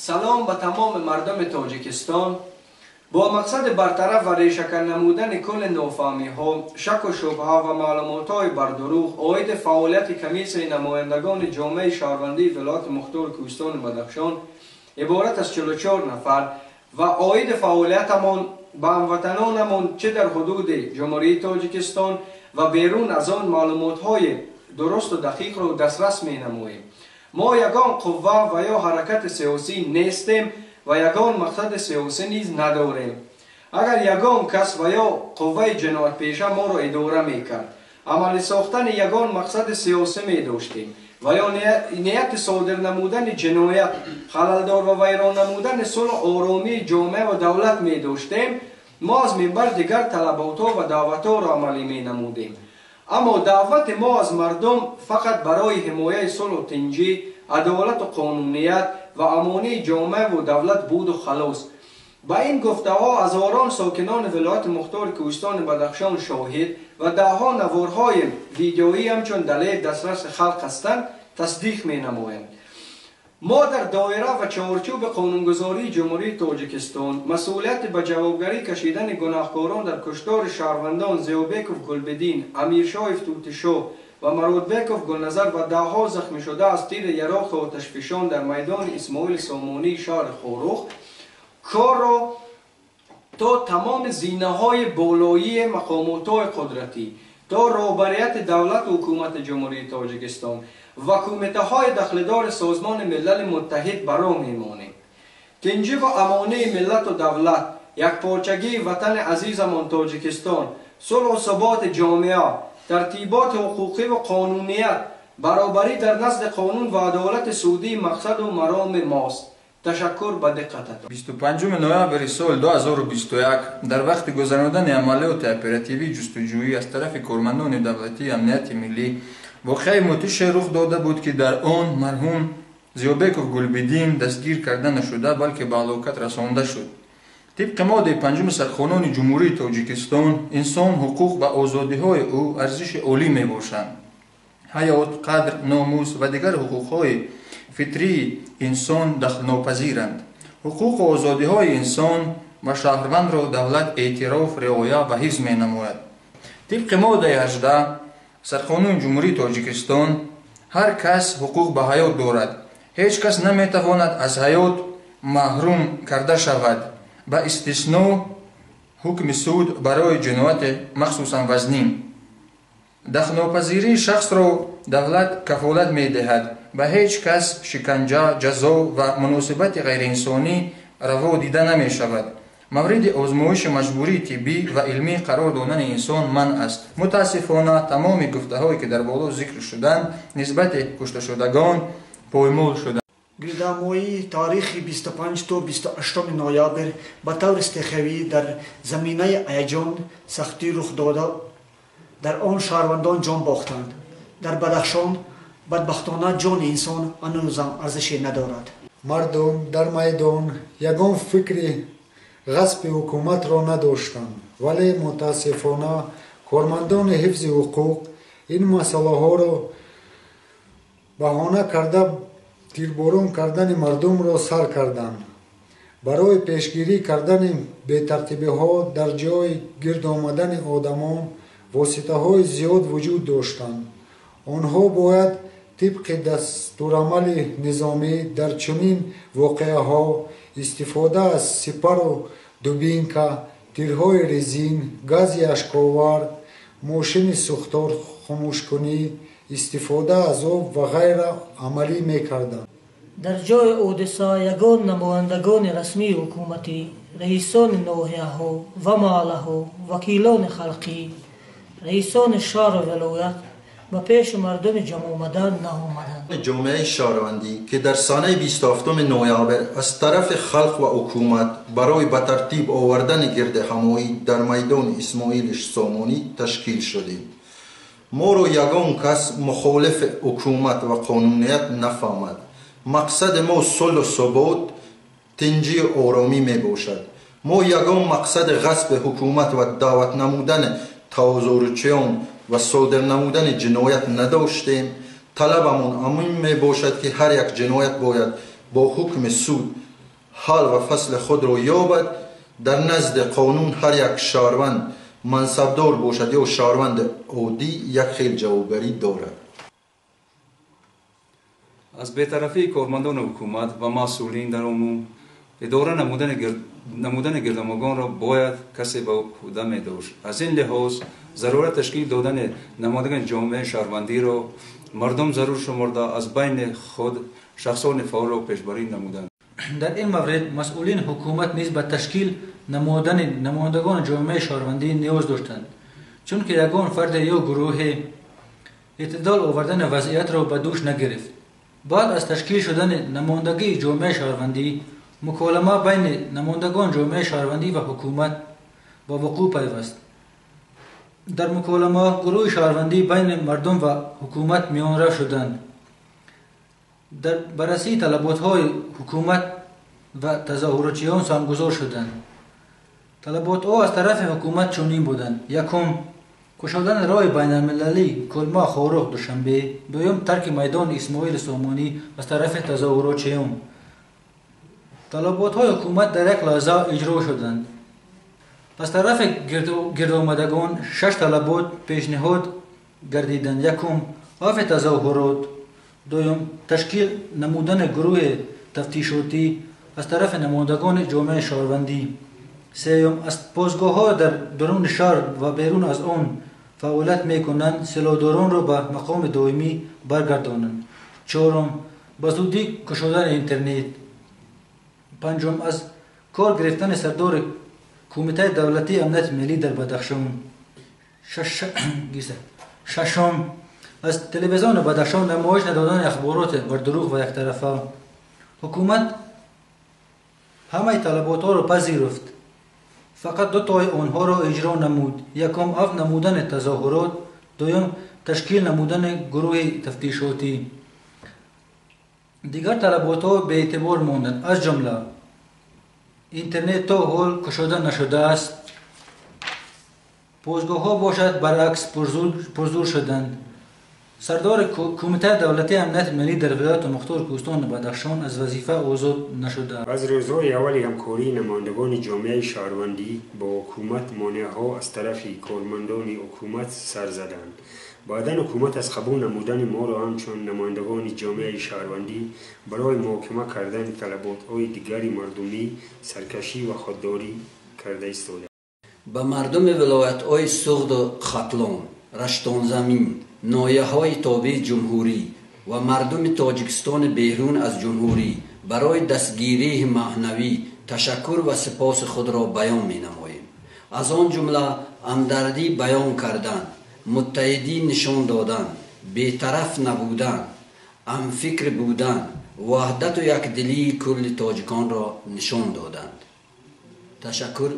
Салом ба тамоми мардуми Тоҷикистон. Бо мақсади бартараф ва решакан намудани кулли нофаҳмиҳо, шаку шубҳа ва маълумотҳои бардурӯғ оиди фаъолияти комиссияи намояндагони ҷомеаи шаҳрвандии вилояти мухтори Кӯҳистони Бадахшон иборат аз 44 нафар ва оиди фаъолиятамон ба ҳамватанонамон чӣ дар ҳудуди Ҷумҳурии Тоҷикистон ва берун аз он маълумотҳои дурусту дақиқро дастрас менамоем. Мо ягон қувва ва ё ҳаракати сиёсӣ нестем ва ягон мақсади сиёсӣ низ надорем. Агар ягон кас ва ё қувваи ҷиноятпеша моро идора мекард, амалӣ сохтани ягон мақсади сиёсӣ медоштем ва ё нияти содир намудани ҷиноят, халалдор ва вайрон намудани сулҳу оромии ҷомеа ва давлат медоштем, мо аз минбар дигар талаботҳо ва даъватҳоро амалӣ менамудем. Аммо даъвати мо аз мардум фақат барои ҳимояи сулҳу тинҷӣ, адолату қонуният ва амонии ҷомеа ва давлат буду халос. Ба ин гуфтаҳо ҳазорон сокинони вилояти мухтори Кӯҳистони Бадахшон шоҳид ва даҳҳо наворҳои видеоӣ ҳамчун далел дастраси халқ ҳастанд, тасдиқ менамоянд. Мо дар доира ва чорчӯби қонунгузории Ҷумҳурии Тоҷикистон масъулияти ба ҷавобгарӣ кашидани гунаҳкорон дар куштори шаҳрвандон Зиёбеков Гулбиддин, Амиршоев Тутишоҳ ва Мародбеков Гулназар ва даҳҳо захмишуда аз тири яроқи оташфишон дар майдони Исмоили Сомонии шаҳри Хоруғ корро то тамоми зинаҳои болоии мақомотҳои қудратӣ, то роҳбарияти давлату ҳукумати Ҷумҳурии Тоҷикистон ва кумитаҳои дахлдори Созмони Милали Муттаҳид баро мемонем. Тинҷӣ ва амонии миллату давлат, якпорчагии ватани азизамон Тоҷикистон, сулҳу суботи ҷомеа, тартиботи ҳуқуқӣ ва қонуният, баробарӣ дар назди қонун ва адолати судии мақсаду мароми мост. Ташаккур ба диққататон. 25 ноябри соли 2021 дар вақти гузаронидани амалиёти оперативии ҷустуҷӯӣ аз тарафи кормандони давлатии амнияти миллӣ воқеаи мудҳише рух дода буд, ки дар он марҳум Зиёбеков Гулбиддин дастгир карда нашуда, балки ба ҳалокат расонда шуд. Тибқи моддаи панҷуми Сарқонуни Ҷумҳурии Тоҷикистон, инсон, ҳуқуқ ва озодиҳои ӯ арзиши олӣ мебошанд. Ҳаёт, қадр, номус ва дигар ҳуқуқҳои фитрии инсон дахлнопазиранд. Ҳуқуқу озодиҳои инсон ва шаҳрвандро давлат эътироф, риоя ва ҳифз менамояд. Тибқи моддаи 18 Сарқонуни Ҷумҳурии Тоҷикистон, ҳар кас ҳуқуқ ба ҳаёт дорад. Ҳеҷ кас наметавонад аз ҳаёт маҳрум карда шавад, ба истисно ҳукми суд барои ҷинояти махсусан вазнин. Дахлнопазирии шахсро давлат кафолат медиҳад. Ба ҳеҷ кас шиканҷа, ҷазо ва муносибати ғайриинсонӣ раво дида намешавад. Мавриди озмоиши маҷбурии тиббӣ ва илмӣ қарор додани инсон манъ аст. Мутаассифона, тамоми гуфтаҳое, ки дар боло зикр шуданд, нисбати кушташудагон поймол шуданд. Гирдамоии таърихи 25 то 28 ноябр ба таври стихиявӣ дар заминаи ҳаяҷон сахтӣ рух дода, дар он шаҳрвандон ҷон бохтанд. Дар Бадахшон бадбахтона ҷони инсон ҳанӯзам арзише надорад. Мардум дар майдон ягон фикри ғасби ҳукуматро надоштанд, вале мутаассифона кормандони ҳифзи ҳуқуқ ин масъалаҳоро баҳона карда тирборон кардани мардумро сар карданд. Барои пешгирӣ кардани бетартибиҳо дар ҷои гирд омадани одамон воситаҳои зиёд вуҷуд доштанд. Онҳо бояд тибқи дастурамали низомӣ дар чунин воқеаҳо истифода аз сипару дубинка, тирҳои резин, гази ашковар, мошини сӯхтор хомӯшкунӣ, истифода аз об ва ғайра амалӣ мекарданд. Дар ҷои ҳодиса ягон намояндагони расмии ҳукуматӣ, раисони ноҳияҳо ва маҳаллаҳо, вакилони халқӣ, раисони шаҳру вилоят ба пеши мардуми ҷамъомада наомаданд. Ҷомеаи шаҳрвандӣ, ки дар санаи 27 ноябр аз тарафи халқ ва ҳукумат барои ба тартиб овардани гирдиҳамоӣ дар майдони Исмоили Сомонӣ ташкил шудем, моро ягон кас мухолифи ҳукумат ва қонуният нафаҳмад. Мақсади мо сулҳу субот, тинҷию оромӣ мебошад. Мо ягон мақсади ғасби ҳукумат ва даъват намудани тавозуручиён ва содир намудани ҷиноят надоштем. Талабамон амин мебошад, ки ҳар як ҷиноят бояд бо ҳукми суд ҳал ва фасли худро ёбад. Дар назди қонун ҳар як шаҳрванд мансабдор бошад ё шаҳрванди оддӣ як хел ҷавобгарӣ дорад. Аз бетарафии кормандони ҳукумат ва масъулин дар умум идора намудани гирдомагонро бояд касе ба ӯҳда медошт. Аз ин лиҳоз зарурат ташкил додани намояндагони ҷомеаи шаҳрвандиро мардум зарур шуморда аз байни худ шахсони фаъолро пешбарӣ намуданд. Дар ин маврид масъулини ҳукумат низ ба ташкил намудани намояндагони ҷомеаи шаҳрвандӣ ниёз доштанд, чунки ягон фарде ё гурӯҳе эътидол овардани вазъиятро ба дӯш нагирифт. Баъд аз ташкил шудани намояндагии ҷомеаи шаҳрвандӣ муколама байни намояндагони ҷомеаи шаҳрвандӣ ва ҳукумат ба вуқӯъ пайваст. Дар муколама гурӯҳи шаҳрвандӣ байни мардум ва ҳукумат миёнрав шуданд. Дар баррасии талаботҳои ҳукумат ва тазоҳуротчиён саҳмгузор шуданд. Талаботҳо аз тарафи ҳукумат чунин буданд: якум, кушодани роҳи байналмилалӣ Кулма Хоруғ Душанбе; дуюм, тарки майдони Исмоили Сомонӣ аз тарафи тазоҳуротчиён. Талаботҳои ҳукумат дар як лаҳза иҷро шуданд. Аз тарафи гирдомадагон 6 талабот пешниҳод гардиданд: якум, афви тазоҳурот; дуюм, ташкил намудани гурӯҳи тафтишотӣ аз тарафи намояндагони ҷомеаи шаҳрвандӣ; сеюм, аз посгоҳҳо дар даруни шаҳр ва берун аз он фаъолият мекунанд силоҳдоронро ба мақоми доимӣ баргардонанд; чорум, ба зудӣ кушодани интернет; панҷум, аз кор гирифтани сардори Кумитаи давлатии амнияти миллӣ дар Бадахшон; шашум, аз телевизиони Бадахшон намоиш надодани ахбороти бардурӯғ ва яктарафа. Ҳукумат ҳамаи талаботҳоро пазируфт, фақат 2 тои онҳоро иҷро намуд: якум, афв намудани тазоҳурот; дуюм, ташкил намудани гурӯҳи тафтишотӣ. Дигар талаботҳо беэътибор монданд, аз ҷумла интернет то ҳол кушода нашудааст, посгоҳҳо бошад баръакс пурзур шуданд. Сардори Кумитаи давлатии амнияти миллӣ дар вилояти мухтори Кӯҳистони Бадахшон аз вазифа озод нашудааст. Аз рӯзҳои аввали ҳамкории намояндагони ҷомеаи шаҳрвандӣ бо ҳукумат монеаҳо аз тарафи кормандони ҳукумат сар заданд. Баъдан ҳукумат аз қабул намудани моро ҳамчун намояндагони ҷомеаи шаҳрвандӣ барои муҳокима кардани талаботҳои дигари мардумӣ саркашӣ ва худдорӣ карда истода. Ба мардуми вилоятҳои Суғду Хатлон, Раштонзамин, ноҳияҳои тобеи ҷумҳурӣ ва мардуми Тоҷикистони берун аз ҷумҳурӣ барои дастгирии маънавӣ ташаккур ва сипоси худро баён менамоем. Аз он ҷумла ҳамдардӣ баён кардан, муттаҳидӣ нишон додан, бетараф набудан, ҳамфикр будан, ваҳдату якдилии кулли тоҷиконро нишон доданд. Ташаккур.